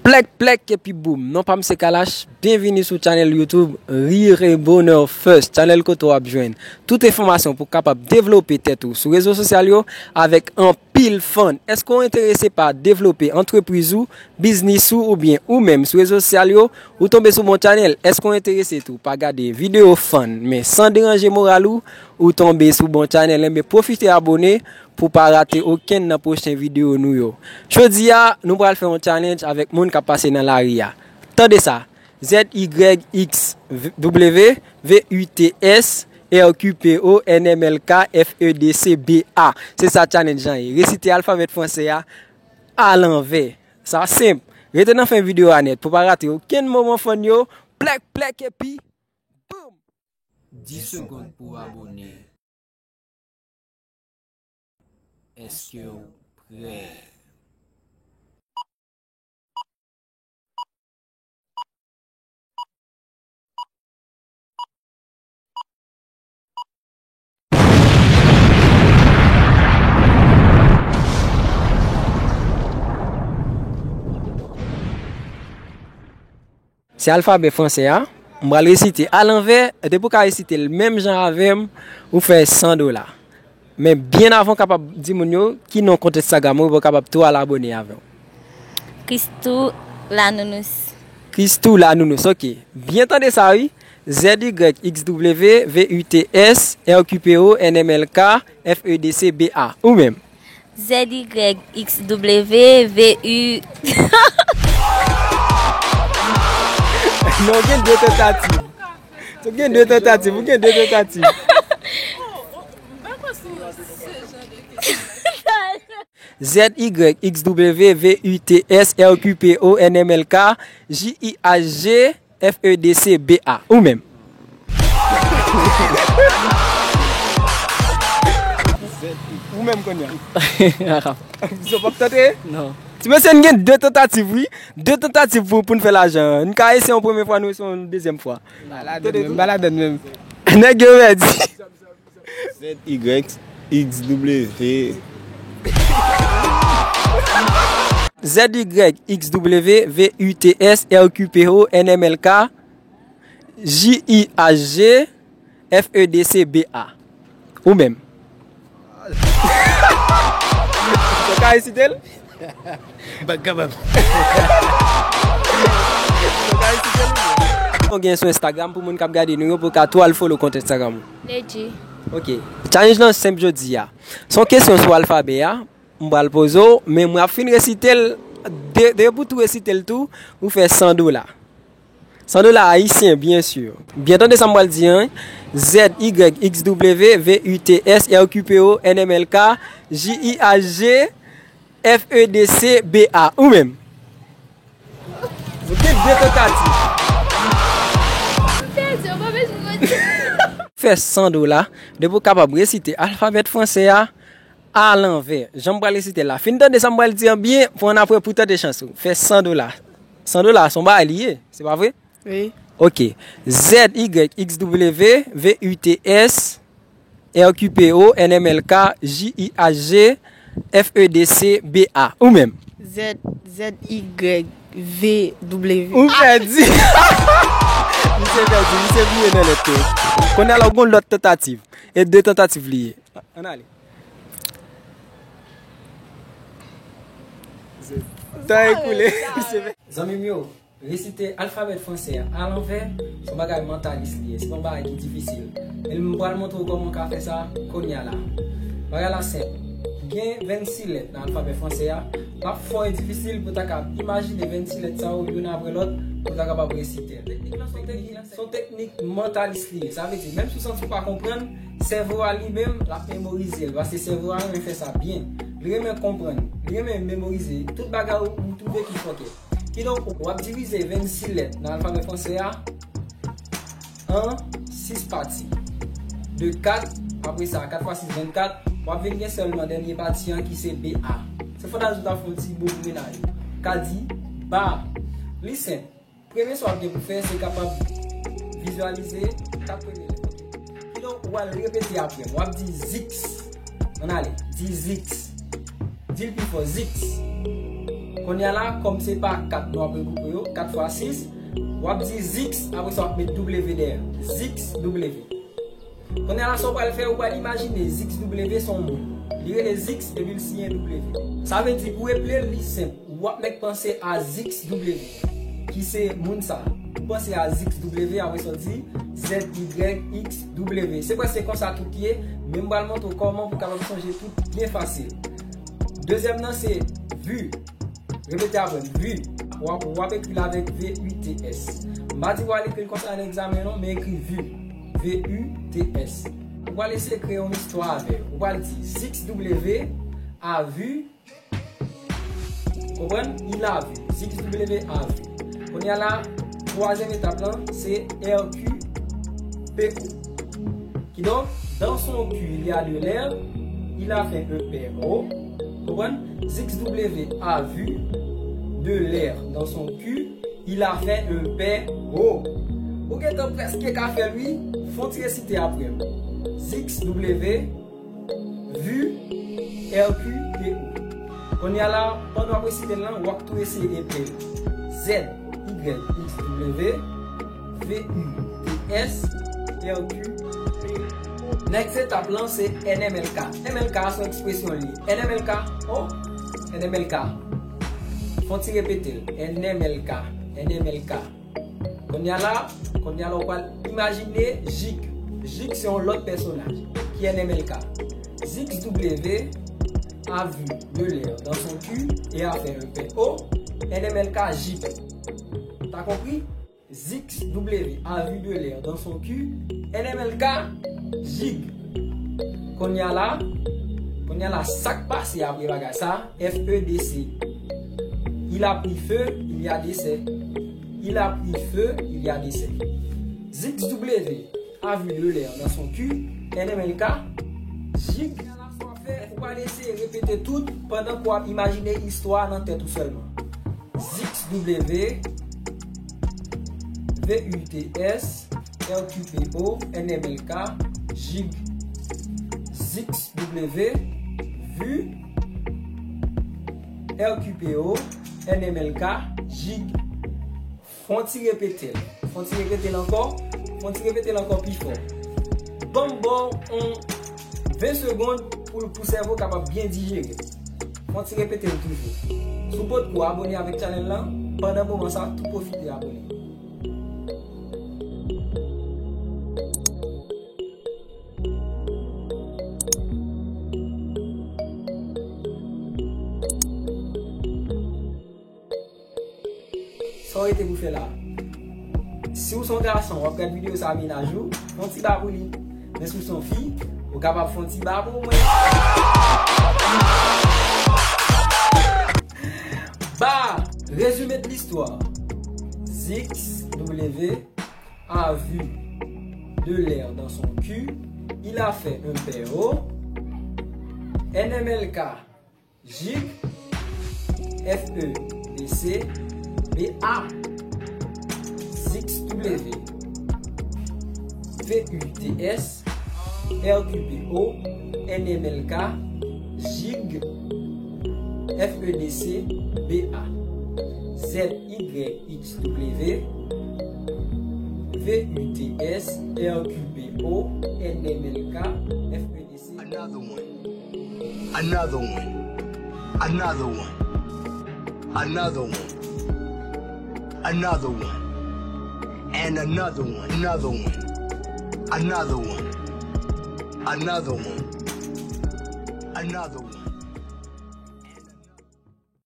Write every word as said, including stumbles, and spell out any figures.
Plèk, plèk, epi boum. Non pa m se Kalash. Byenvini sou channel YouTube Rire Bonheur First. Channel kote w ap jwenn tout enfòmasyon pou w kapab devlope tèt ou sou rezo sosyal yo avèk anpil fun. Èske w enterese pa devlope antrepriz ou, biznis ou, oubyen ou menm sou rezo sosyal yo? Ou tonbe sou bon channel. Èske w enterese tou pa gade videyo fun, men san deranje moral ou? Ou tonbe sou bon channel, enben pwofite abone pou w pa rate okenn nan pwochen videyo nou yo. Jodi a, nou pral fè yon challenge avèk moun k ap pase nan lari a. Tande sa, Z Y X W V U T S R Q P O N M L K F E D C B A. Se sa challenge lan ye. Resite alfabè fransè a alanvè. Sa senp. Rete nan fen videyo a nèt pou w pa rate okenn moman fun yo. Plèk, plèk, epi boum! Dis segonn pou abone. Èske w prè? Se alfabè fransè a. M pral resite alanvè. Depi w ka resite l menm jan avè m, ou fè san dola. Men byen avan w kapab di moun yo ki non kont Instagram ou, pou w kapab tou al abone avè w. Christou Lanounous. Christou Lanounous, ok. Byen tande sa, wi. Z Y X W V U T S R Q P O N M L K F E D C B A. Ou menm? Z Y X W V U. Non, gen de tantativ. Gen de tantativ, ou gen de tantativ. Z Y X W V U T S R Q P O N M L K J I H G F E D C B A. Ou menm? Ou menm kounye a? Arab. Ou p ap tante? Non. Ti mesye, n gen de tantativ, wi. De tantativ pou, pou n fè lajan. N ka eseye yon premye fwa, nou eseye yon dezyèm fwa. M pa ladann menm, m pa ladann menm. Nèg yo pèdi. Z Y X W. Z Y X W V U T S R Q P O N M L K J I H G F E D C B A. Ou menm? Ou ka resite l? M pa kapab. Ou gen sou Instagram pou moun k ap gade nou yo, pou w ka tou al follow kont Instagram ou. Ledji. Ok. Challenge lan senp jodi a. Se yon kesyon sou alfabè a, m pral poze w, men mwen ap fin resite l, de, depi w tou resite l tou, ou fè san dola. San dola ayisyen, byen si. Byen tande sa m pral di an, wi. Z Y X W V U T S R Q P O N M L K J I H G F E D C B A. Ou menm? Ou gen de tantativ. M pèdi, ou pa bezwen konn. Fè san dola, depi w kapab resite alfabè fransè a alanvè. Jan m pral resite l la. Fin tande sa m pral di an byen, pou annapre pou tante chans ou. Fè san dola. San dola, se yon bagay li ye, se pa vre? Wi. Ok. Z Y X W V U T S R Q P O N M L K J I H G F E D C B A. Ou menm? Z, Z Y V W. Ou pèdi. Misye pèdi, misye bliye nan lèt yo. Kounye a la, ou gon lòt tantativ. E de tantativ li ye. Ann ale. Tan ekoule. Zanmi m yo, resite alfabè fransè a alanvè, se yon bagay mantalis li ye, se pa yon bagay ki difisil. E m pral montre w kòman w ka fè sa kounye a la. Bagay la senp. Gen vennsis lèt nan alfabè fransè a. L ap fò e difisil pou w ta ka imajine vennsis lèt sa yo youn apre lòt, pou w ta kapab resite. Teknik lan se yon teknik, se yon teknik mantalis li ye. Sa vle di, menm si w santi w pa konprann, sèvo a li menm, l ap memorize l, paske sèvo a renmen fè sa byen. Li renmen konprann, li renmen memorize tout bagay ou, ou twouve ki fòkè. Kidonk, w ap divize vennsis lèt nan alfabè fransè a an sis pati. De kat, apre sa, kat fwa sis, vennkat, w ap vin gen sèlman dènye pati an ki se B A. Se fòtay ou ta fè yon ti boum menaj ou. Ka di ba. Li senp. Premye sa w ap gen pou fè, se kapab vizyalize kat premye lèt. Kidonk, w al repete apre m. W ap di ziks. Ann ale, di ziks. Di l pi fò, ziks. Kounye a la, kòm se pa kat nou ap regwoupe yo, kat fwa sis, w ap di Zix, apre sa w ap met W dèyè. Zix W. Kounye a la, sa w pral fè, ou pral imajine Zix W se yon moun. Li rele Zix epi l siyen W. Sa vle di, pou eple l, li senp. W ap mèt panse a Zix W, ki se moun sa. Ou panse a Zix W, apre sa w di Z Y X W. Se prèske konsa tout ye, men m pral montre w kòman pou w kapab sonje tout byen fasil. Dezyèm nan se Vu. Repete apre m, Vu. W ap, w ap ekri l avèk V U T S. M pa di w al ekri l konsa nan egzamen non, men ekri Vu. V U T S. Ou pral eseye kreye yon istwa avè l. Ou pral di Zix W a vu. Konprann? Il a vu. Zix W a vu. Kounye a la, twazyèm etap lan, se R Q P O. Kidonk, dans son cul, il y a de l'air, il a fait un P O. Konprann? Zix W a vu de l'air dans son cul, il a fait un P O. Ou gentan prèske ka fè l, wi. Fè yon ti resite apre m. Zix W, vu, R Q P O. Kounye a la, pandan w ap resite l lan, w ap tou eseye eple l. Z Y X W, V U T S, R Q P O. Next etap lan se N M L K. N M L K a se yon ekspresyon li ye. N M L K, oh, N M L K. Fè yon ti repete l. N M L K, N M L K. Kounye a la, kounye a la, ou pral imajine Jig. Jig se yon lòt pèsonaj ki N M L K. Zix W a vu de l'air dans son cul et a fait un P O. N M L K, Jig. T'as compris? Zix W a vu de l'air dans son cul, N M L K, Jig. Kounye a la, kounye a la, sa k pase apre bagay sa, F E D C. Il a pris feu, il y a décès. Il a pris feu, il y a décès. Zix W a vu de l'air dans son cul, N M L K, Jig. Sa w ap fè, ou pral eseye repete tout pandan ke w ap imajine istwa a nan tèt ou sèlman. Zix W, V U T S, R Q P O, N M L K, Jig. Zix W, vu, R Q P O, N M L K, Jig. Fè yon ti repete l. Fè yon ti repete l ankò. Fè yon ti repete l ankò pi fò. Ban m ba w yon ven segonn pou, pou sèvo kapab byen dijere. Fè yon ti repete l toujou. Si w potko abone avèk chanèl lan, pandan moman sa, tou pwofite abone. Sa w rete pou fè la? Si w se yon gason, w ap gad videyo sa a, mennaj ou, fè yon ti ba pou li. Men si w se yon fi, ou kapab fè yon ti ba pou mwen. Ba, résumé de l'histoire. Zix W a vu de l'air dans son cul, il a fait un P O, N M L K, Jig, F E D C, B A, Zix W, V U T S, R Q P O, N M L K, Jig, F E D C, B A, Z Y X W, V U T S, R Q P O, N M L K, F E D C. Another one. Another one. Another one. Another one. Another one. And another one. Another one. Another one. Another one. Another one.